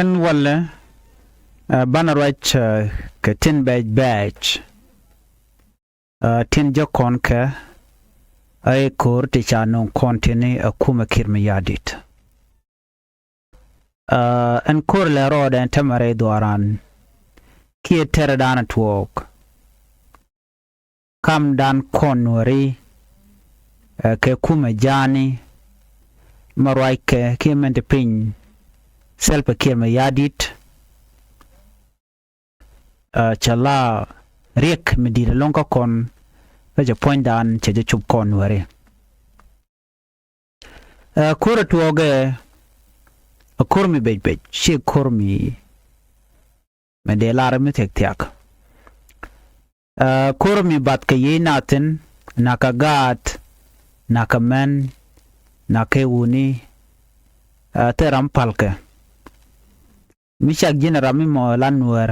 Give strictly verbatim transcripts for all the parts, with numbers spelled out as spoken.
Ɛn walɛ, ɛ, banɛ ruac, ɛ, kɛ tin bɛc bɛc, ɛ, tin jɛ kɔn kɛ, ɛ, ko̱r ti ca nöŋ kɔn tini ɛ kumɛ Kiir Mayardit. Ɛ, ɛn ko̱r lɛ rɔɔdɛ ɛn tämɛ rɛy dhuaaran kiɛ tɛrɛ daanɛ tuɔɔk. Kamdan kɔn Nuääri, ɛ, kɛ kumɛ ja̱a̱ni, mɛ ruackɛ kiɛ mɛn ti piny Salva Kiir Mayardit, ɛ, cɛ la riɛk mi di̱i̱t ɛlɔ̱ŋ kä kɔn, kä cɛ puɔ̱nydan cɛ jɛ cop kɔn Nuääri. Ɛ, ko̱r ɛ tuɔɔkɛ, ɛ ko̱r mi bec bec, ci ko̱r mi, mi dee lar mi thia̱k thia̱k. Ɛ, ko̱r mi bath kɛ yiey nathin, nakä gaat, nakä män, nakä wuni, ɛ, thil ram palkɛ. Mi cak ji̱n ram mi mɔ la Nuäär,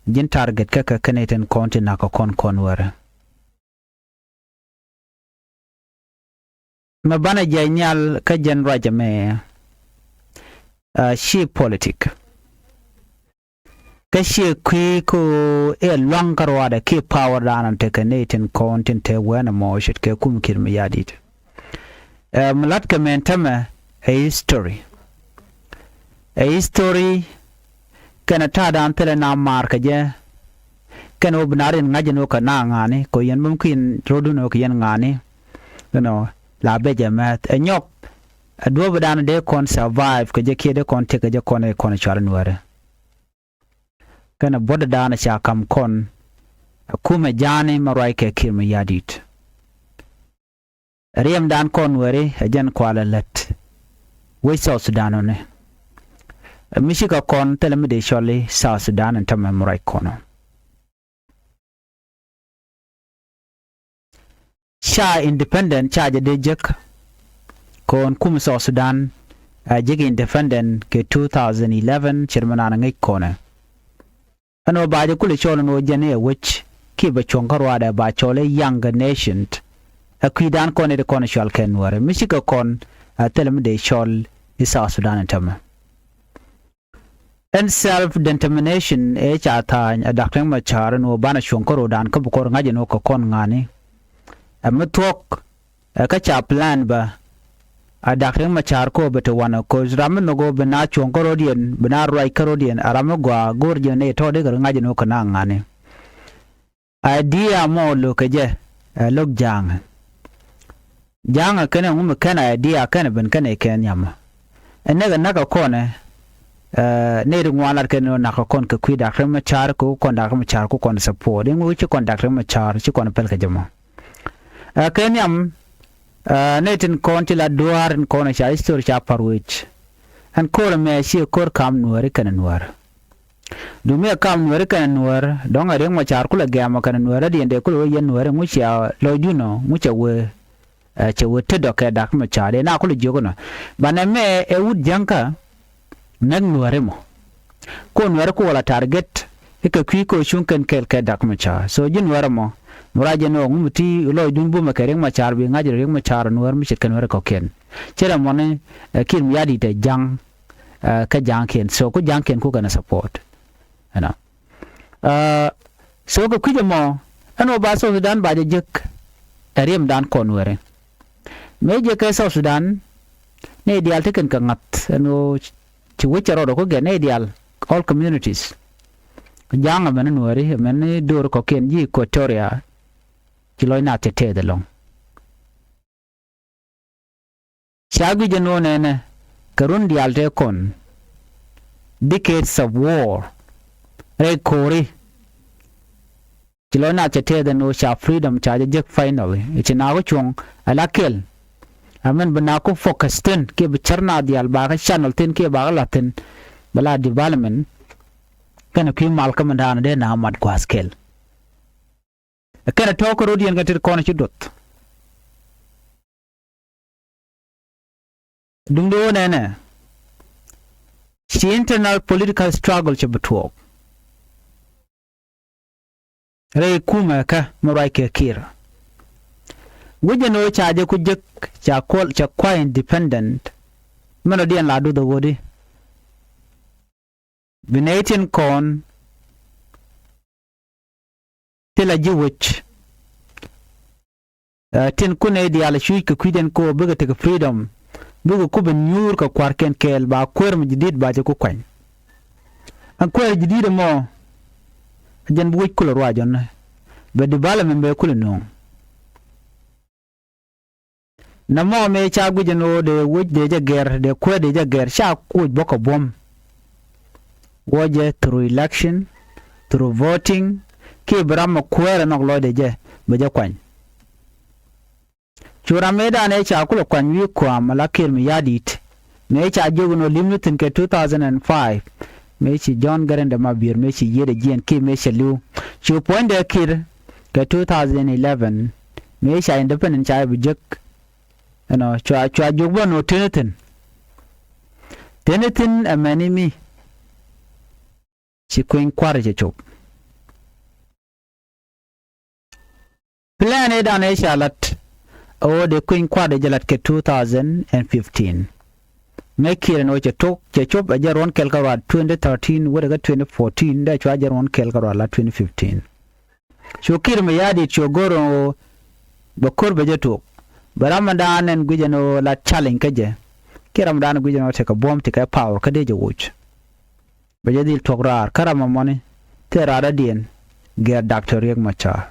ji̱n target kä kɛ kɛn itin kɔn ti nakä kɔn kɔn Nuäär. Mɛ banɛ jɛ nhial kä jɛn ruacɛ mɛ, ɛ, ci politik. Kä ciɛ kui̱ kä ɛ lua̱ŋ kä ruaadɛ kiɛ power dan an tekɛ nɛy tin kɔn tin te wɛn ɛmɔ ce̱tkɛ kum Kiir Mayardit. Ɛ, mi la̱tkɛ mɛn tämɛ ɛ history. Ɛ history kɛnɛ ta̱a̱dan thilɛ na maar kɛ jɛ. Kɛnɛ wä bi na rin ŋa̱c ɛn wä kɛ na ŋa̱ni kɛ yɛn bäm kiɛn ro̱dun wä kɛ yɛn ŋa̱ni. You know, la bɛ jɛ mɛth ɛ nyɔk. Ɛ duɔ̱ɔ̱pidan dee kɔn survive kɛ jɛ kiɛ dee kɔn tekɛ jɛ kɔn ɛ kɔn cual Nuäärɛ. Kɛnɛ buɔ̱tdɛ daanɛ ca ka̱m kɔn ɛ kumɛ ja̱a̱ni mɛ ruac kɛ Kiir Mayardit. Riɛmdan kɔn Nuääri ɛ jɛn kualɛ lät wec South Sudan ɔni. Ɛ mi cikɛ kɔn thilɛ mi dee cɔl i̱ South Sudan ɛn tämɛ mɛ ruac kɔn ɔ. Ca independent ca jɛ dee jek kɔn kum South Sudan, ɛ jek independent kɛ two thousand eleven ce̱t mi naan ŋäc kɔnɛ. Ɛn ɣöö ba jɛ kulɛ cɔl ɛn ɣöö jɛn i̱ ɛ wec kiɛ bɛ cuɔ̱ŋ kä ruaadɛ ba cɔl i̱ young nation. Ɛ kui̱dan kɔn i̱ ti kɔn cual kɛ Nuäärɛ mi cikɛ kɔn ɛ thilɛ mi dee cɔl i̱ South Sudan ɛn tämɛ. Ɛn self determination ëë ca tha̱a̱ny ɛ Dak Riek Machar ɛn ɣöö banɛ cuɔ̱ŋ kä ro̱o̱dan kä bi kɔr ŋa̱c ɛn ɣöö kɛ kɔn ŋa̱ni. Ɛ mi thuɔ̱k ɛ kä ca plan bä ɛ Dak Riek Machar kä ɣöö bi te wanɛ koc ram mi nhök ɣöö bi na cuɔ̱ŋ kä ro̱o̱diɛn bi na ruac kä ro̱o̱diɛn ɛ ram mi gɔaa go̱o̱r ji̱n nɛy tɔ̱ dee kɛ ri ŋa̱c ɛn ɣöö kɛ na ŋa̱ni. Idea mɔ lo̱kɛ jɛ ɛ lo̱k ja̱a̱ŋ. Ja̱a̱ŋ ɛ kɛn ɛ ŋu mi kɛn idea kɛn ɛ ben kɛn ɛ kɛn yamä. Ɛ näk ɛ näk ɛ kɔn ɛ nɛy ri ŋuan lat kɛn ɛ nak ɛ kɔn kɛ kui̱ Dak Riek Machar kɛ ku kɔn Dak Riek Machar ku kɔn support. Iŋu ci kɔn Dak Riek Machar ci kɔn pɛl kɛ jɛ mɔ. Ɛ kɛn yam ɛ nɛy tin kɔn ci la dua̱a̱r in kɔn ɛ ca history ca par wec. Ɛn ko̱r ɛmɛ ci ko̱r kam Nuääri kɛn ɛ Nuäär. Duŋ mi ɛ kam Nuääri kɛnɛ Nuäär dɔ̱ŋ ɛ Riek Machar kulɛ gɛ̈mɔ kɛnɛ Nuäär rɔ̱diɛn dee kulɛ wee yɛn Nuääri ŋu cia lɔcdun ɔ ŋu cɛ wee, ɛ, cɛ wee tetdɔ kɛ Dak Machar dee na kulɛ jiök inɔ. Banɛ mɛ ɛ wut jäŋkä näk Nuääri mɔ. Ko Nuääri ku wala target i̱ kɛ kui̱ ko cuŋ kɛn kɛɛl kɛ Dak Machar. So ji̱ Nuäär ɛmɔ mi ruac jɛn ɔ ŋu mi ti lɔcdun bumɛ kɛ Riek Machar bi ŋa̱c Riek Machar Nuäär mi ce̱tkɛ Nuääri kɔ̱kiɛn. Ce̱t ɛmɔni ɛ Kiir Mayardit ɛ ja̱ŋ. Ɛ, kä ja̱a̱ŋkiɛn. So ku ja̱a̱ŋkiɛn ku kɛn ɛ support. Ɛnɔ. Ɛ, so kɛ kui̱c ɛmɔ ɛn ɣöö ba South Sudan ba jɛ jek ɛ riɛmdan kɔn Nuääri. Mëë jek kɛ South Sudan nɛy diaal ti kɛn kɛ ŋa̱th ɛn ɣöö ci wec cɛ rɔɔdɛ ku gɛn nɛy diaal all communities. Ja̱a̱ŋ ɛmɛn Nuääri ɛmɛn do̱r kɔ̱kiɛn ji̱ Equatoria ci lɔc naath cɛ tɛth ɛlɔ̱ŋ. Ca guic ɛn ɣöö nɛnɛ kɛ run diaal tëë kɔn decades of war rɛy ko̱ri. Ci lɔc naath cɛ tɛth ɛn ɣöö ca freedom ca jɛ jek finally. Ci naaku cuɔ̱ŋ ala kɛl. Amɛn bi naaku focus thi̱n kiɛ bi cär naath diaal bakä channel thi̱n kiɛ bakä la̱th thi̱n. Bɛ la development kɛnɛ kui̱ mal kä mindan dee naath mat gua̱a̱th kɛl. Kɛnɛ tɔ̱ kä ro̱diɛn kɛ tet kɔn ci duɔth. Duŋdɛ wä nɛnɛ ci internal political struggle cɛ bi tuɔɔk rɛy kumɛ kä mi ruac kɛ Kiir. Wi̱c ɛn ɣöö ca jɛ ku jek ca kuɔl ca kua independent. Mɛn rɔ̱diɛn la duth ɛ ɣöödi. Bi nɛy tin kɔn ti la ji̱ wec. Ɛ, tin kun nɛy diaal cuc kɛ kui̱dɛn kɛ ɣöö bikɛ tekɛ freedom, bikɛ kupɛ nyuur kɛ kua̱rkiɛn kɛɛl, ba kuäär mi ji̱ di̱t ba jɛ ku kuany. Ɛn kuäär ji̱ di̱t ɛmɔ, ɛ jɛn bi wec kulɛ ruac ɔn. Bɛ development bɛ kulɛ nööŋ. Nɛmɔ mëë ca guic ɛn ɣöö dee wec dee jɛ gɛr, dee kuäär dee jɛ gɛr, ca kuc bä kɛ buɔ̱m. Wä jɛ through election, through voting, kiɛ bi ram mi kuäär ɛ nhɔk lɔcdɛ jɛ, bɛ jɛ kuany. Cu ram mëëdan ëë ca kulɛ kuany wi̱i̱ kua̱a̱m ala Kiir Mayardit. Mëë ca jiök ɛn ɣöö li̱mni thi̱n kɛ two thousand and five. Mëë ci John Garang de Mabior, mëë ci yiëëdɛ jiɛɛn kiɛ mëë cɛ li̱w. Cu puɔ̱nydɛ Kiir kɛ two thousand eleven. Mëë ca independent ca bi jek. Ɛnɔ, cua, cua jiök bä ɛn ɣöö teni thi̱n. Teni thi̱n ɛ mɛni mi ci kueny kua̱r cɛ cop. Plan ëëdan ëë ca lat, ɛ ɣöö dee kueny kua̱r dee jɛ lat kɛ two thousand and fifteen. Mëë Kiir ɛn ɣöö cɛ tok, cɛ cop ɛ jɛn ruɔ̱n kɛl kärɔa twenty thirteen, wetdɛ kä twenty fourteen, dee cua jɛn ruɔ̱n kɛl kärɔa la twenty fifteen. Cu Kiir Mayardit cu go̱r ɛn ɣöö bɛ ko̱r bɛ jɛ tuɔɔk. Bɛ ramdan ɛn guic ɛn ɣöö la challenge kä jɛ. Kiɛ ramdan guic ɛn ɣöö tekɛ buɔ̱m, tekɛ power kä dee jɛ woc. Bɛ jɛ dhil tuɔk raar kä ram ɛmɔni thil raar dɔ̱diɛn gɛr Doctor Riek Machar.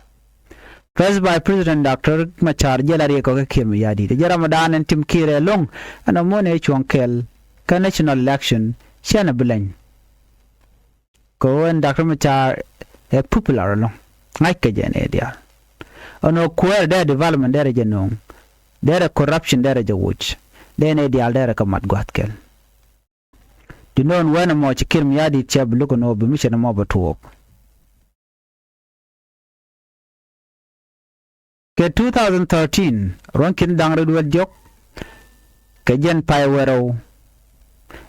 First Vice President Doctor Riek Machar jɛ la Riek kɔkɛ Kiir Mayardit. Jɛ ramdan ɛn tim Kiir ɛlɔ̱ŋ ɛn ɛmɔni ɛ cuɔ̱ŋ kɛl kä national election cɛn ɛ bi leny. Kɛ ɣöö ɛn Doctor Machar ɛ popular ɛlɔ̱ŋ. Ŋa̱ckɛ jɛ nɛy diaal. Ɛn ɣöö kuäär dee development dee rɛ jɛ nööŋ. Dee rɛ corruption dee rɛ jɛ woc. Dee nɛy diaal dee rɛ kɛ mat gua̱a̱th kɛl. Ti no̱o̱ŋ wɛn ɛmɔ ci Kiir Mayardit cɛ bi lo̱k ɛn ɣöö bi mission ɛmɔ bɛ tuɔɔk. Kɛ two thousand thirteen, ruɔ̱n ki̱n da̱ŋ rɛw duel diɔ̱k, kɛ jɛn pay wärɛw.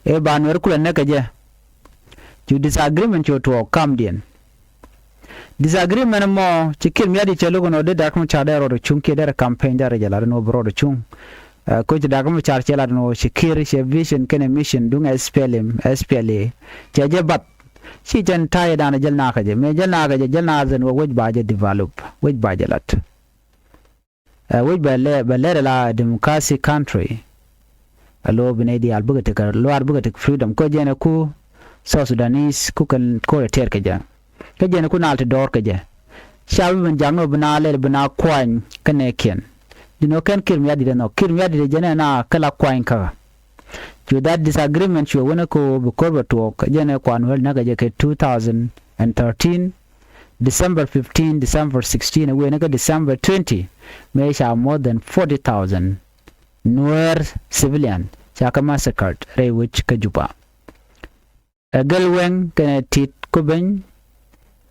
Ëë ba Nuɛr kulɛ näk kɛ jɛ. Cu disagreement cu tuɔɔk kamdiɛn. Disagreement ɛmɔ ci Kiir Mayardit cɛ lo̱k ɛn ɣöö dee Doctor Machar dee rɔɔdɛ cuŋ kiɛ dee rɛ campaign dee rɛ jɛ lat ɛn ɣöö bi rɔɔdɛ cuŋ. Ɛ, koc Doctor Machar cɛ lat ɛn ɣöö ci Kiir cɛ vision kɛnɛ mission duŋ S P L M, S P L A. Cɛ jɛ bath. Ci jɛn ta̱yɛ danɛ jäl nakä jɛ. Mëë jäl nakä jɛ, jäl nakä jɛ ɛn ɣöö wec ba jɛ develop. Wec ba jɛ lat. Ɛ, wec bɛ lɛ, bɛ lɛr ala democracy country. Alo bi nɛy diaal bikɛ tekɛ luaar, bikɛ tekɛ freedom. Kä jɛn ɛ ku South Sudanese ku kɛn ko̱r ɛ tɛɛr kɛ jɛ. Kä jɛn ɛ ku naal ti dɔɔr kɛ jɛ. Ca bi ben ja̱ŋ ni ɣöö bi na lɛl, bi na kuany kä nɛɛkiɛn. Di nɔ kɛn Kiir Mayardit ɛ nhɔk. Kiir Mayardit ɛ jɛn ɛ na kɛ la kuany kä. Cu that disagreement cu ɛ wen ɛ ko bi ko̱r bɛ tuɔɔk. Kä jɛn ɛ kuan Nuɛr näk kɛ jɛ kɛ two thousand and thirteen. December fifteen, December sixteen, ɛ wen kä December twenty, mëë ca more than forty thousand Nuer civilian ca kɛ massacred rɛy wec kä Juba. Ɛ gɛl wɛŋ kɛnɛ tit kubeny,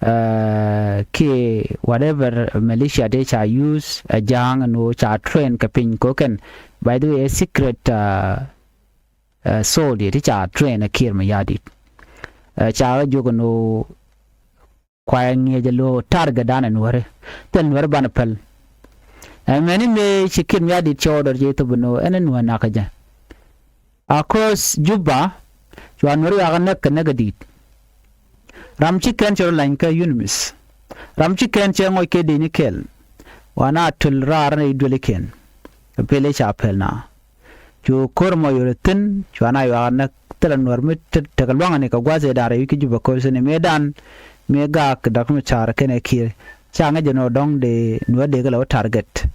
ɛ, kiɛ whatever militia ti ca use, ɛ ja̱a̱ŋ ɛn ɣöö ca train kɛ piny kɛ kɛn. By the way, ɛ secret, ɛ, ɛ, soldier ti ca train ɛ Kiir Mayardit. Ɛ, ca kɛ jiök ɛn ɣöö kuayɛ ŋi̱eec ɛ lo̱o̱ target dan ɛ Nuääri. Thil Nuääri banɛ päl. Ɛ mɛni mëë ci Kiir Mayardit cɛ order cɛ thop ɛn ɣöö ɛn ɛ Nuäär nakä jɛ. Across Juba, cua Nuääri ɣakä näk kɛ näk ɛ di̱i̱t. Ram ci kɛn cɛ rɔ lany kä UNMISS. Ram ci kɛn cɛ ŋɔc kɛ dec ni kɛl. Wanɛ a töl raar ni duelikiɛn. Kɛ pɛl i̱ ca pɛl na. Cu ko̱r mɔ yol thi̱n, cua na yuakä näk thilɛ Nuäär mi te-, tekɛ lua̱ŋäni kɛ gua̱th ëë da̱ŋ rɛy wi̱c kä Juba ko̱r thi̱n mëëdan, mëë gaak Doctor Machar kɛnɛ Kiir. Ca ŋäc ɛn ɣöö dɔ̱ŋ dee Nuäär dee kɛ lɛ wä target.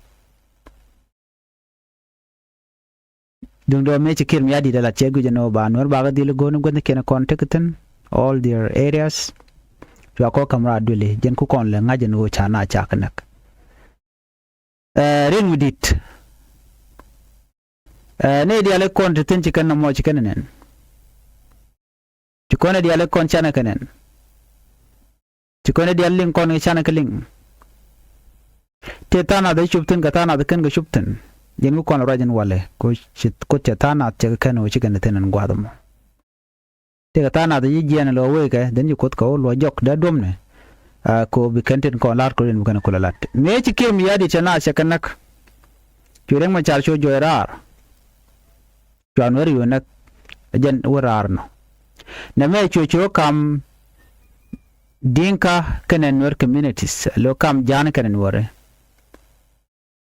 Duundɛ mëë ci Kiir Mayardit ɛ lat cɛ guic ɛn ɣöö ba Nuäär bakɛ dhil go̱o̱r ni gua̱thnikiɛn kɔn tekɛ thi̱n, all their areas. Cua kɔ ka̱m raar duëli, jɛn ku kɔn lɛ ŋa̱c ɛn ɣöö ca na ca kɛ näk. Ɛ, riɛn wi̱di̱t. Ɛ, nɛy diaal i̱ kɔn ti thi̱n ci kɛn nɔmɔ ci kɛn nɛn. Ci kɔn i̱ diaal i̱ kɔn canɛ kɛ nɛn. Ci kɔn i̱ diaal liŋ kɔn i̱ canɛ kɛ liŋ. Tëë tha̱a̱ŋ nath i̱ cop thi̱n kɛ tha̱a̱ŋ nath i̱ kɛn kɛ cop thi̱n. Yɛn ŋu kɔn ruac in walɛ. Ko ci, ko cɛ tha̱a̱ŋ nath cɛ kɛ kɛn ɣöö ci kɛn thi̱n ɛn gua̱a̱th ɛmɔ. Tëëkɛ tha̱a̱ŋ nath ji̱ jiɛɛn lɔ wëëkɛ, then ci Kuoth kɛ wä luɔc jɔk dee duɔ̱mni. Aa, ko bi kɛn tin kɔn la̱r kɛ rin bi kɛn kulɛ la̱t. Mëë ci Kiir Mayardit cɛ naath cɛ kɛ näk. Cu Riek Machar cu jɔɔc raar. Cua Nuäär yio̱o̱ näk. Ɛ jɛn wä raar nɔ. Nɛmɛ cuɛ cuɛ kam Dinka kɛnɛ Nuer communities, lo kam Ja̱a̱ŋ kɛnɛ Nuɛri.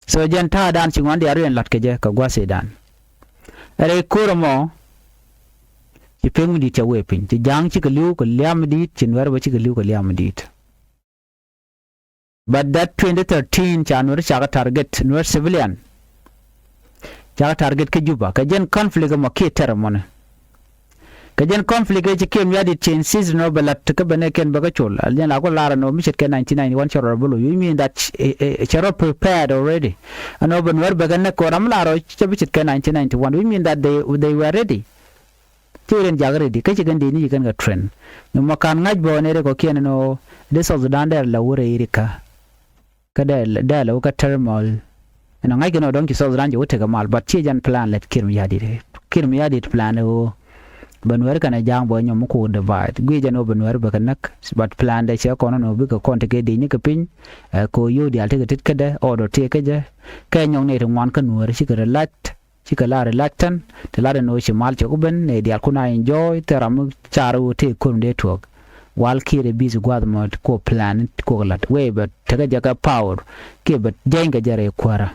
So jɛn ta̱a̱dan ci ŋuan diaal riɛn la̱t kɛ jɛ kɛ gua̱a̱th ëëdan. Rɛy ko̱r ɛmɔ ci pek mi di̱i̱t ca wee piny, ci Ja̱a̱ŋ cikɛ li̱w kɛ liam mi di̱i̱t, ci Nuɛr bä cikɛ li̱w kɛ liam mi di̱i̱t. But that twenty thirteen ca Nuɛr cakɛ target, Nuɛr civilian cakɛ target kä Juba kɛ jɛn conflict ɛmɔ kiɛ tɛr ɛmɔni. Kɛ jɛn conflict ëë ci Kiir Mayardit ci insist nɔ bɛ la̱t kä bɛ nɛ kɛn bɛ kä col. Al jɛn la ku lar nɔ mi ce̱tkɛ nineteen ninety-one cɛ rɔ bä lo̱c, which mean that cɛ rɔ prepared already. Ɛn nɔ bɛ Nuɛr bɛ kɛ näk kɛ ram lar ɔ cɛ bi ce̱tkɛ nineteen ninety-one, which mean that they, they were ready. Ci ren jak ready kä ci kɛn dee ni ci kɛn kɛ train. Ni mɔ kan ŋa̱c bä nɛ ri kɔ kiɛn nɔ dee South Sudan dɛr la wurɛ iri kä. Kä dee, dee lɛ wä kä turmoil. Ɛn ŋa̱ckɛ nɔ dɔ̱ŋ ci South Sudan ci wä tekɛ mal, but ciɛ jɛn plan lät Kiir Mayardit. Kiir Mayardit plan ɛ ɣöö bɛ Nuɛr kɛnɛ Ja̱a̱ŋ bɛ nyɔm mi ku divide. Guic jɛn ɣöö bɛ Nuɛr bɛ kɛ näk, but plan dɛ cɛ kɔn nɔ bikɛ kɔn tekɛ di̱i̱t ni kɛ piny. Ɛ kɛ ɣöö yio̱w diaal tekɛ tet kädɛ, order tëë kä jɛ. Kɛ nyɔk nɛy ti ŋuan kä Nuɛr cikɛ relax, cikɛ la reluctant, ti lat ɛn ɣöö ci mal cɛ ku ben, nɛy diaal kun a enjoy, thil ram mi car ɣöö tëë ko̱r mi dee tuɔɔk. Wal Kiir ɛ busy gua̱a̱th mɔ kuɔ plan kuɔ la̱t wee bɛ tekɛ jɛ kɛ power kiɛ bɛ jɛny kɛ jɛ rɛy kuäärä.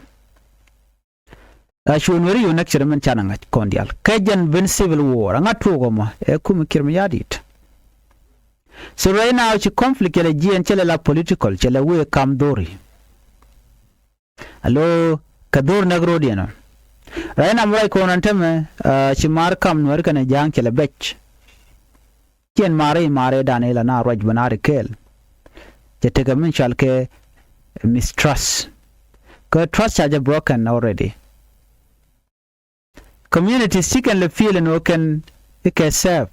A cuɛ Nuɛri yio̱w näk cɛ rɛ min canɛ ŋa̱c kɔn diaal kɛ jɛn ben civil war, aŋa tuɔɔk ɛmɔ ɛ kum Kiir Mayardit. So right now ci conflict cɛ lɛ jiɛɛn, cɛ lɛ la political, cɛ lɛ wee kam dhori. Alo, kɛ dhor näk ro̱o̱diɛn ɔ. Rɛy nam ruac kɔn ɛn tämɛ, ah, ci maar kam Nuɛr kɛnɛ Ja̱a̱ŋ cɛ lɛ bɛc. Ciɛn maari maari dan ila na ruac bä na ri kɛɛl. Cɛ tekɛ min cɔal kɛ mistrust. Kɛ trust ca jɛ broken already. Communities ci kɛn lɛ feel ɛn ɣöö kɛn ikɛ safe.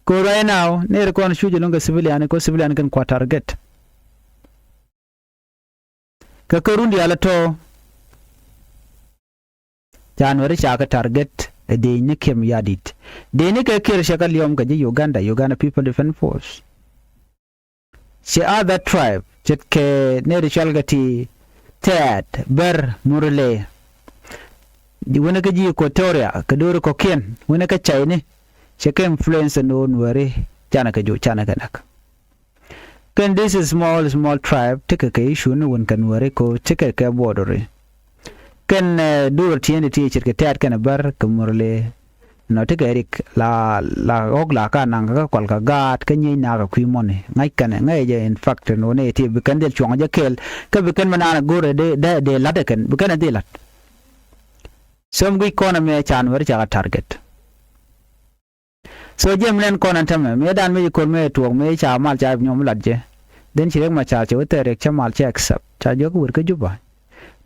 Kɛ ɣöö right now nɛɛri kɔn cuc ɛlɔ̱ŋ kɛ civilian, kɛ ɣöö civilian kɛn kua target. Kɛ kä run diaal ɛ tɔ̱ ca Nuɛri ca kɛ target ɛ dëëcni Kiir Mayardit. Dëëcni kɛ Kiir cɛ kɛ liɔm kɛ ji̱ Uganda, Uganda People Defense Force. Cɛ other tribe ce̱tkɛ nɛɛri cɔal kɛ ti Tɛɛt, Bär, Murle. Wi̱nɛ kä ji̱ Equatoria kɛ do̱ri kɔ̱kiɛn, wi̱nɛ kä Cayni. Cɛ kɛ influence ni wä Nuɛri canɛ kɛ joc, canɛ kɛ näk. Kɛn this is small, small tribe, tekɛ kɛ issue ni wun kɛ Nuɛri ko, tekɛ kɛ border. Kɛn, eh, dur tiɛn ti ce̱tkɛ Tɛɛt kɛnɛ Bär kɛ Murle. Nɔ tekɛ rik la, la ɣɔk la ka naŋ kä kual kä gaat kä nyiec na kɛ kui̱ mɔni. Ŋa̱c kɛnɛ, ŋäcɛ jɛ in fact ni wä ni ti bi kɛn dhil cuɔ̱ŋ jɛ kɛɛl. Kä bi kɛn mi naan go̱r dee, dee, dee la̱t ɛ kɛn, bi kɛn ɛ dhil la̱t. Thom guic kɔn ɛmɛ ca Nuɛri ca kɛ target. So jiɛm nɛn kɔn ɛn tämɛ mëë dan mëë ci ko̱r mëë tuɔɔk mëë ca mal ca nyɔm lat jɛ. Dhen ci Riek Machar cɛ wä thɛɛr Riek cä mal cɛ accept ca juɔk wër kä Juba.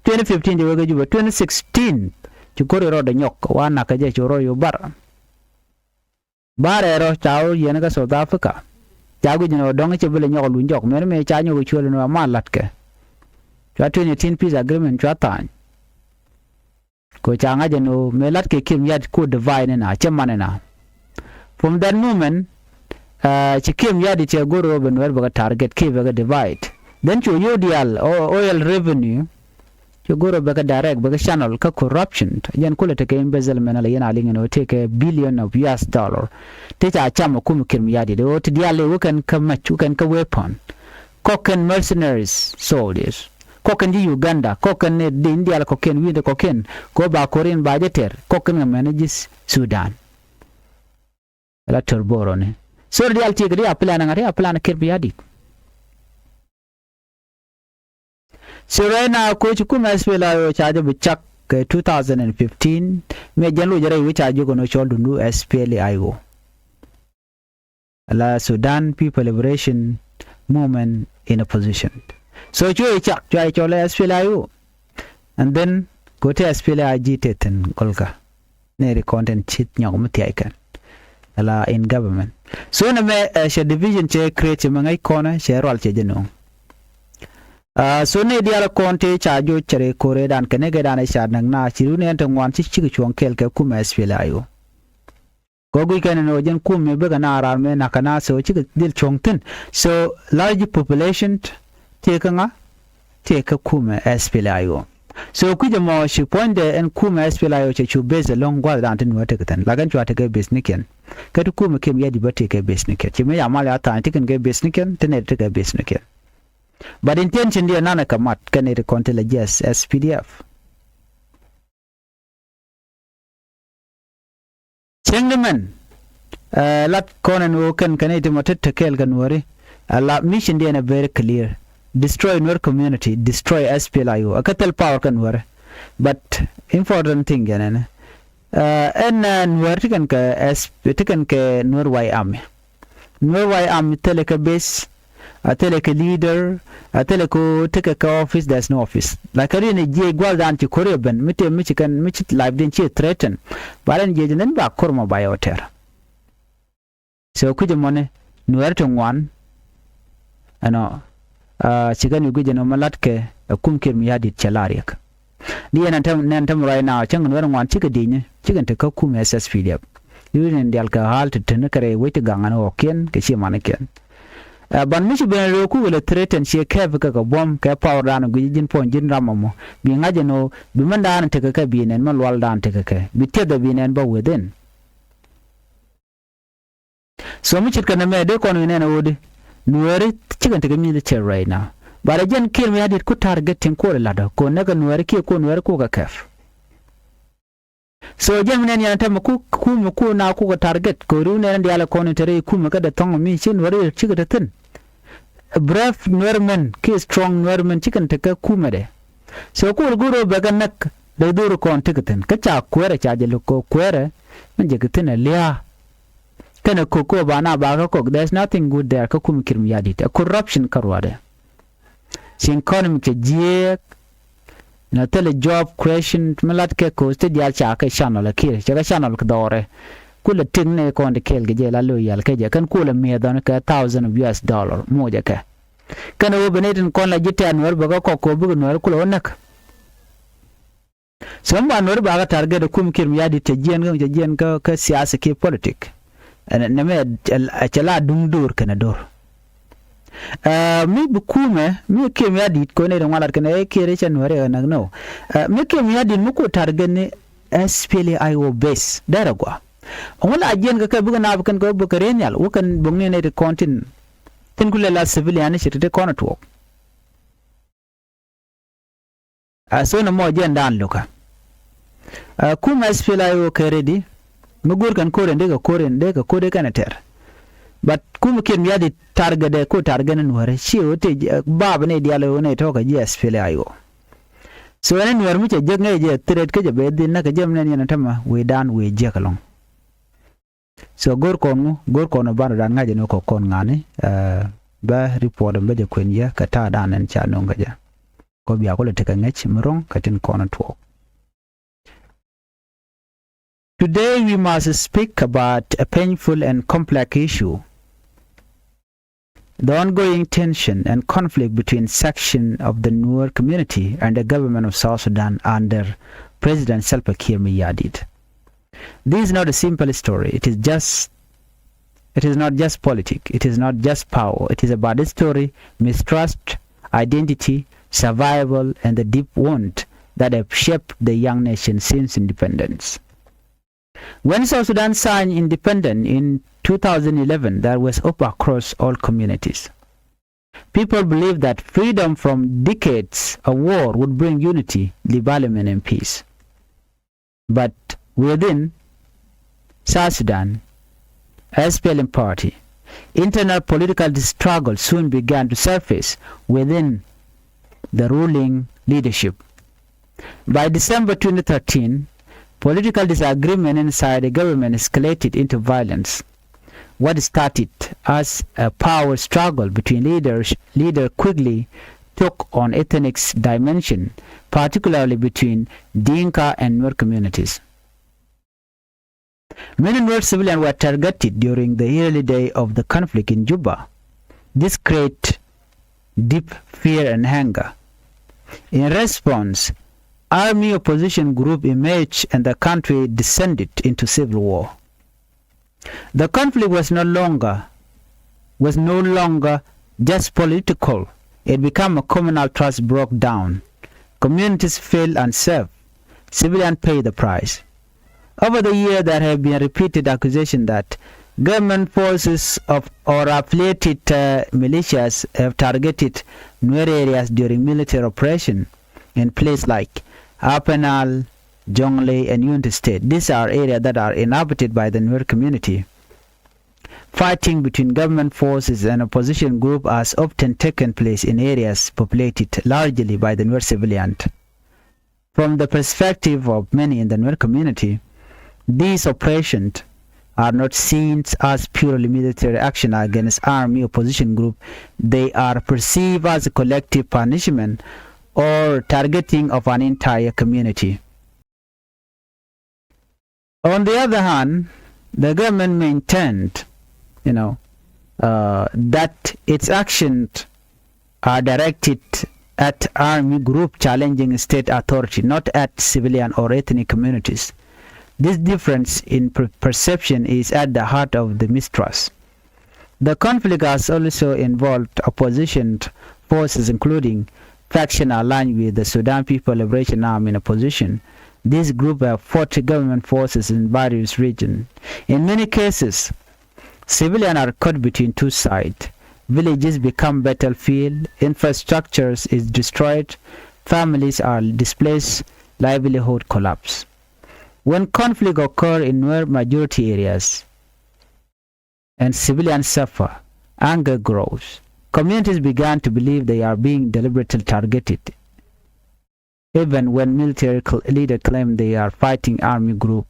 Twenty fifteen cɛ wër kä Juba, twenty sixteen ci ko̱r rɔɔdɛ nyɔk wa nak kä jɛ ci rɔɔd yo̱ bar. Bar ɛrɔ ca wä yɛn kä South Africa. Ca guic ni ɔ dɔŋ cɛ bi lɛ nyɔk luny jɔk mɛn mëë ca nyɔk cuɔl ni wa mal lat kɛ. Cua twenty eighteen peace agreement cua tha̱a̱ny. Kɛ ca ŋa̱c ɛn ɣöö mëë la̱t kɛ Kiir Mayardit ku divide ni na cɛ man ni na. From that moment, uh, ci Kiir Mayardit cɛ go̱r ɣöö bɛ Nuɛr bɛ kɛ target kiɛ bɛ kɛ divide. Then cu yio̱w diaal o-, oil revenue. Cu go̱r ɣöö bɛ kɛ direct, bɛ kɛ channel kä corruption. Yɛn kulɛ tekɛ embezzlement ala yɛn a liŋ ɛn ɣöö tekɛ billion of U S dollar. Ti ca cam ɛ kum Kiir Mayardit ɣöö ti diaal i̱ wä kɛn kä mac, wä kɛn kä weapon. Kɔk kɛn mercenaries, soldiers. Kɔk kɛn ji̱ Uganda, kɔk kɛn ni di̱n diaal kɔkiɛn wi̱i̱dɛ kɔkiɛn. Kɛ ɣöö ba ko̱r in ba jɛ tɛr, kɔk kɛn kɛ mɛn ji̱ Sudan. Ala tör boroni. So diaal tiek ri a plan ŋa̱ ri a plan Kiir Mayardit. So right now koci kum S P L A I O ca jɛ bi cak kɛ two thousand and fifteen. Mëë jɛn loc rɛy wec ca jiök ɛn ɣöö cɔl dundu S P L A I O. La Sudan People Liberation Movement in Opposition. So cuɛ cak, cuɛ cɔl S P L A I O. And then kɛ ɣöö te S P L A I G te thi̱n gɔlkä. Nɛɛri kɔn tin ci nyɔk mi thia̱ckɛn. Ala in government. So nɛmɛ, eh, cɛ division cɛ create cɛ mi ŋäc kɔnɛ cɛ rual cɛ jɛ no̱o̱ŋ. Ah, so nɛy diaal kɔn te ca joc cɛ rɛy ko̱rɛ dan kɛ nɛkɛ dan ca näk na ci run ɛn te ŋuan ci cikɛ cuɔ̱ŋ kɛɛl kɛ kumɛ S P L A I O. Kɛ guic kɛn ni ɣöö jɛn kum mi bikɛ na raar mi nakä na so cikɛ dhil cuɔ̱ŋ thi̱n. So large population tëë kä ŋa? Tëë kä kumɛ S P L A I O. So kui̱c ɛmɔ ci puɔ̱nydɛ ɛn kumɛ S P L A I O cɛ cu base ɛlɔ̱ŋ gua̱thdan ti Nuäär tekɛ thi̱n. Lakin cua tekɛ base nikiɛn. Kä ti kumɛ Kiir Mayardit bä tekɛ base nikiɛn. Ci mi ca mal ya tha̱a̱ny ti kɛn kɛ base nikiɛn, ti nɛy ti tekɛ base nikiɛn. But intention diɛ nanɛ kɛ mat kɛn nɛy ti kɔn ti lɛ jiɛth S P D F. Cieŋ di mɛn, ɛ, lat kɔn ɛn ɣöö kɛn kɛn i̱ ti mɔ tet te kɛɛl kɛ Nuääri. Ɛ la mission diɛn ɛ very clear. Destroy Nuer community, destroy S P L A I O. Ɛ kä thil power kɛ Nuääri. But important thing kɛn ɛn, ɛ, ɛn, ɛ, Nuäär ti kɛn kɛ S, ti kɛn kɛ Nuer White Army. Nuer White Army thilɛ kɛ base, a thilɛ kɛ leader, a thilɛ kɛ tekɛ kɛ office, there's no office. Like rin jiɛc gua̱thdan ci ko̱r yɛ ben, mi tëë mi ci kɛn, mi ci life din ci threaten. Ba rin jiɛc ni ba ko̱r mɔ ba yɛ wä tɛr. So kui̱c ɛmɔni, Nuäär ti ŋuan, ɛnɔ, a, ci kɛn i̱ guic ɛnɔ mi latkɛ, ɛ kum Kiir Mayardit cɛ la riɛk. Di yɛn ɛn tɛm, nɛn tɛm right now, cäŋ Nuäär ŋuan cikɛ di̱i̱ni, cikɛ te kä kum S S P D F. Di wi̱n in dial kɛ ɣa̱l te teni kɛ rɛy wec ti gaŋ ɛn ɣɔ̱kiɛn, kɛ ci manikiɛn. Ɛ, ban mi ci ben rɛw ku wëlɛ threaten ciɛ kɛɛp kɛ kɛ buɔ̱m, kɛ power dan guic ji̱n puɔ̱ny ji̱n ram ɛmɔ. Bi ŋa̱c ɛn ɣöö, bi mɛn dan tekɛ kɛ bi nɛn, mɛn lual dan tekɛ kɛ. Bi tiɛth ɛ bi nɛn bä within. So mi ce̱tkɛ nɛmɛ dee kɔn wi̱n nɛn ɛ ɣöödi. Nuääri cikɛn tekɛ mi̱th cɛ right now. But ɛ jɛn Kiir Mayardit ku target tin kuɔl ɛ latdɔ. Kɔn näkɛ Nuääri kiɛ kuɔn Nuääri kukɛ kɛp. So jɛn mi nɛn yɛn tɛmɛ ku, kumɛ ku na kukɛ target. Kɛ riw nɛn diaal ɛ kɔn in te rɛy kumɛ kä dee thɔŋ mi ci Nuääri cikɛ te thi̱n. Brave Nuer men kiɛ strong Nuer men cikɛn tekɛ kumɛdɛ. So kuɔl go̱o̱r ɣöö bɛ kɛ näk dee dho̱r kɔn tekɛ thi̱n. Kä ca kuɛɛrɛ ca jɛ luk kɛ kuɛɛrɛ min jɛ kɛ thi̱n ɛ lia̱a̱. Kɛnɛ kok kɛ ba na ba kä kok, there's nothing good there kä kumɛ Kiir Mayardit. Ɛ corruption kä ruaadɛ. Ci economy cɛ jiɛɛk. Na thilɛ job creation mi lat kɛ ko̱o̱th ti diaal ca kɛ channel ɛ Kiir, cɛ kɛ channel kɛ dhɔrɛ. Kulɛ tik ni kɔn ti kɛɛl kɛ jɛ la lo̱ yal kɛ jɛ, kɛn kulɛ mi̱eth ɔn kɛ thousand of U S dollar moc ɛ kɛ. Kɛn ɛ wä ben itin kɔn la ji̱ tɛ̈r Nuäär bɛ kɛ kɔk kɛ wä bikɛ Nuäär kulɛ wä näk. So mi ba Nuäär ba kɛ target ɛ kum Kiir Mayardit cɛ jiɛn kä, cɛ jiɛn kä, kä siasa kiɛ politik. Ɛn, nɛmɛ, ɛ, cɛ la duŋ do̱r kɛnɛ do̱r. Ɛ, mi bi kumɛ, mi Kiir Mayardit kɔn nɛy ti ŋuan lat kɛnɛ, ɛ, Kiir cɛ Nuääri ɛ näk nɔ. Ɛ, mi Kiir Mayardit mi ku target ni S P L A I O base, dɛrɛ gua. Ŋu la jiɛn kɛ kɛ bikɛ naap kɛn kɛ bikɛ rɛy nhial, wä kɛn bo̱ŋni nɛy ti kɔn tin. Tin kulɛ la civilian ni ci ti ti kɔn tuɔɔk. A so ni mɔ jɛn dan lukä. A kum S P L A I O kɛ ready. Mi go̱o̱r kɛn ko̱r in dee kɛ ko̱r in dee kɛ ko̱r dee kɛn a tɛr. But kum Kiir Mayardit target dee ko̱r target ni Nuääri. Ci ɣöö te, a, bab ni diaal ɣöö ni tɔ̱ kɛ ji̱ S P L A I O. So ɛn ni Nuäär mi cɛ jek ŋäc jɛ threat kä jɛ bɛ dhil näk kɛ jɛ mi nɛn yɛn a tämɛ wee dan wee jiäk ɛlɔ̱ŋ. So go̱r kɔn ŋu, go̱r kɔn banɛ dan ŋa̱c ni kɔ kɔn ŋa̱ni, ɛ, bä report bä jɛ kuɛn yɛ kɛ ta̱a̱ dan ɛn ca no̱o̱ŋ kɛ jɛ. Kɔ bia kulɛ tekɛ ŋäc mi ro̱ŋ kɛ tin kɔn tuɔɔk. Today we must speak about a painful and complex issue. The ongoing tension and conflict between section of the Nuer community and the government of South Sudan under President Salva Kiir Mayardit. This is not a simple story. It is just, it is not just politics. It is not just power. It is about history, mistrust, identity, survival, and the deep wound that have shaped the young nation since independence. When South Sudan signed independence in two thousand eleven, there was hope across all communities. People believed that freedom from decades of war would bring unity, development, and peace. But within South Sudan, S P L M party, internal political struggle soon began to surface within the ruling leadership. By December twenty thirteen, political disagreement inside the government escalated into violence. What started as a power struggle between leaders, leader quickly took on ethnic dimension, particularly between Dinka and Nuer communities. Many Nuer civilians were targeted during the early day of the conflict in Juba. This created deep fear and anger. In response, army opposition group emerged and the country descended into civil war. The conflict was no longer, was no longer just political. It became a communal trust broke down. Communities feel unsafe. Civilians pay the price. Over the year, there have been repeated accusations that government forces of, or affiliated uh, militias have targeted Nuer areas during military operation in places like Apenal, Jonglei, and Unity State. These are areas that are inhabited by the Nuer community. Fighting between government forces and opposition group has often taken place in areas populated largely by the Nuer civilian. From the perspective of many in the Nuer community, these operations are not seen as purely military action against army opposition group. They are perceived as a collective punishment or targeting of an entire community. On the other hand, the government maintained, you know, uh, that its actions are directed at army group challenging state authority, not at civilian or ethnic communities. This difference in per- perception is at the heart of the mistrust. The conflict has also involved opposition forces, including faction aligned with the Sudan People Liberation Army in opposition. This group have fought government forces in various regions. In many cases, civilians are caught between two sides. Villages become battlefield, infrastructure is destroyed, families are displaced, livelihood collapse. When conflict occur in Nuer majority areas, and civilians suffer. Anger grows. Communities began to believe they are being deliberately targeted. Even when military cl- leaders claim they are fighting army group,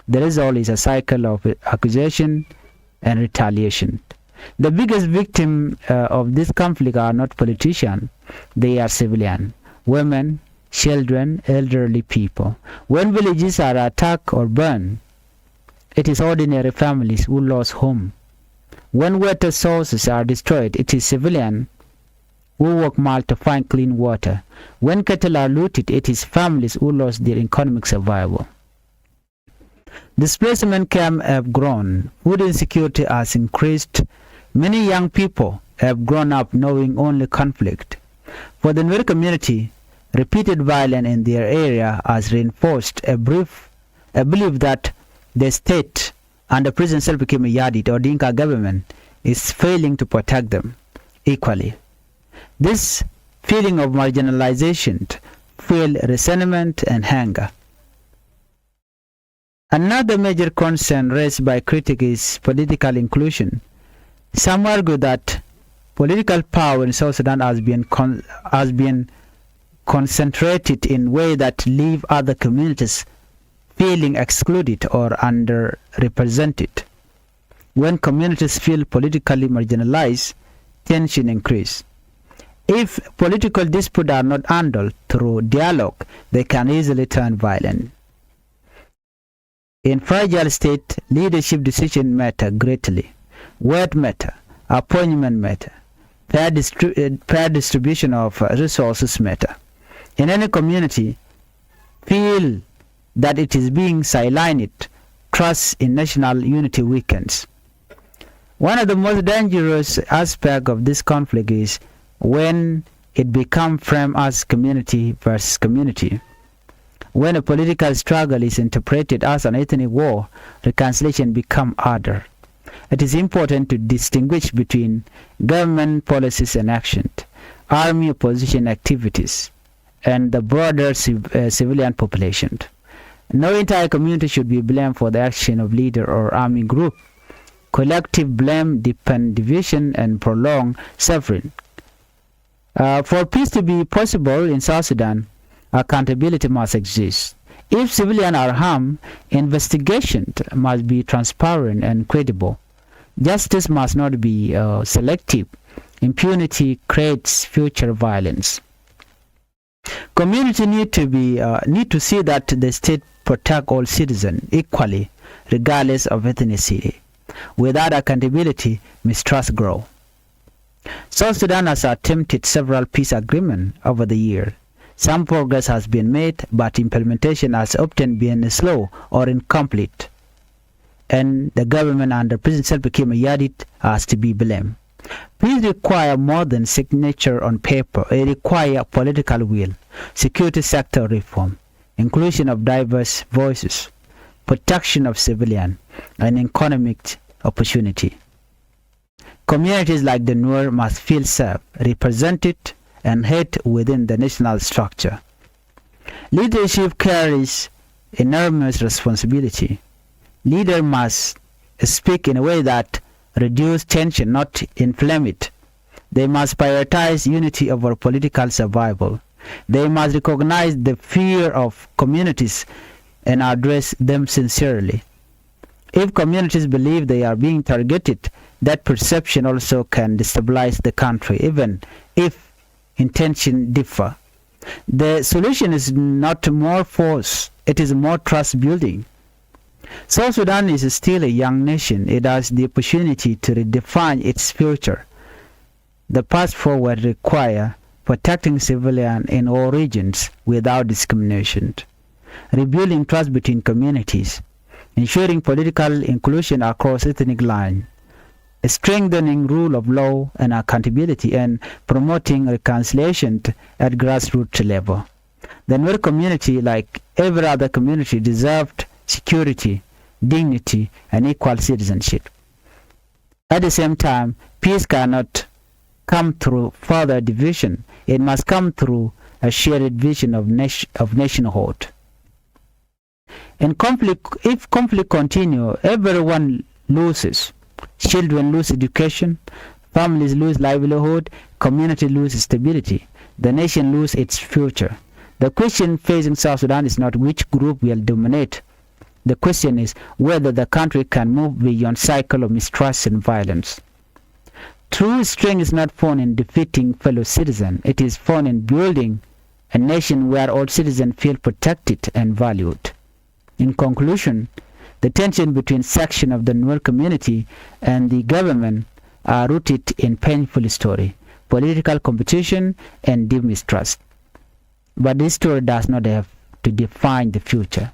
the result is a cycle of accusation and retaliation. The biggest victim uh, of this conflict are not politicians, they are civilians, women, children, elderly people. When villages are attacked or burned, it is ordinary families who lost home. When water sources are destroyed, it is civilians who work mile to find clean water. When cattle are looted, it is families who lost their economic survival. Displacement camps have grown. Food insecurity has increased. Many young people have grown up knowing only conflict. For the Nuer community, repeated violence in their area has reinforced a brief, a belief that the state under President Salva Kiir Mayardit or Dinka government is failing to protect them equally. This feeling of marginalization fuel resentment and anger. Another major concern raised by critics is political inclusion. Some argue that political power in South Sudan has been con- has been concentrated in way that leave other communities feeling excluded or underrepresented. When communities feel politically marginalized, tension increase. If political disputes are not handled through dialogue, they can easily turn violent. In fragile state, leadership decision matter greatly. Word matter, appointment matter, fair, distri- uh, fair distribution of uh, resources matter. In any community, feel that it is being sidelined, trust in national unity weakens. One of the most dangerous aspects of this conflict is when it becomes framed as community versus community. When a political struggle is interpreted as an ethnic war, reconciliation becomes harder. It is important to distinguish between government policies and action, army opposition activities, and the broader civ- uh, civilian population. No entire community should be blamed for the action of leader or army group. Collective blame deepen division and prolong suffering. Uh, for peace to be possible in South Sudan, accountability must exist. If civilians are harmed, investigation must be transparent and credible. Justice must not be uh, selective. Impunity creates future violence. Community need to be uh, need to see that the state protect all citizens equally, regardless of ethnicity. Without accountability, mistrust grow. South Sudan has attempted several peace agreements over the year. Some progress has been made, but implementation has often been slow or incomplete. And the government under President Salva Kiir Mayardit has to be blamed. Peace require more than signature on paper. It require political will, security sector reform, inclusion of diverse voices, protection of civilian and economic opportunity. Communities like the Nuer must feel safe, represented, and heard within the national structure. Leadership carries enormous responsibility. Leader must speak in a way that reduce tension, not inflame it. They must prioritize unity over political survival. They must recognize the fear of communities and address them sincerely. If communities believe they are being targeted, that perception also can destabilize the country, even if intention differ. The solution is not more force, it is more trust building. South Sudan is still a young nation. It has the opportunity to redefine its future. The path forward require protecting civilian in all regions without discrimination, rebuilding trust between communities, ensuring political inclusion across ethnic lines, strengthening rule of law and accountability, and promoting reconciliation at grassroots level. The Nuer community, like every other community, deserved security, dignity, and equal citizenship. At the same time, peace cannot come through further division. It must come through a shared vision of nation, of nationhood. And conflict, if conflict continue, everyone loses. Children lose education, families lose livelihood, community lose stability, the nation lose its future. The question facing South Sudan is not which group will dominate. The question is whether the country can move beyond cycle of mistrust and violence. True strength is not found in defeating fellow citizens. It is found in building a nation where all citizens feel protected and valued. In conclusion, the tension between section of the Nuer community and the government are rooted in painful history, political competition, and deep mistrust. But history does not have to define the future.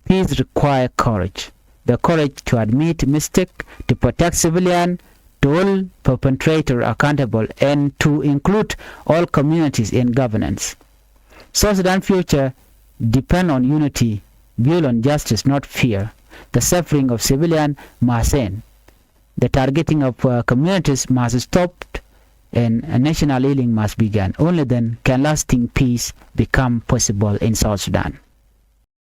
Peace require courage. The courage to admit mistake, to protect civilian, to hold perpetrator accountable, and to include all communities in governance. South Sudan future depend on unity, built on justice, not fear. The suffering of civilian must end. The targeting of uh, communities must stop, and a national healing must begin. Only then can lasting peace become possible in South Sudan.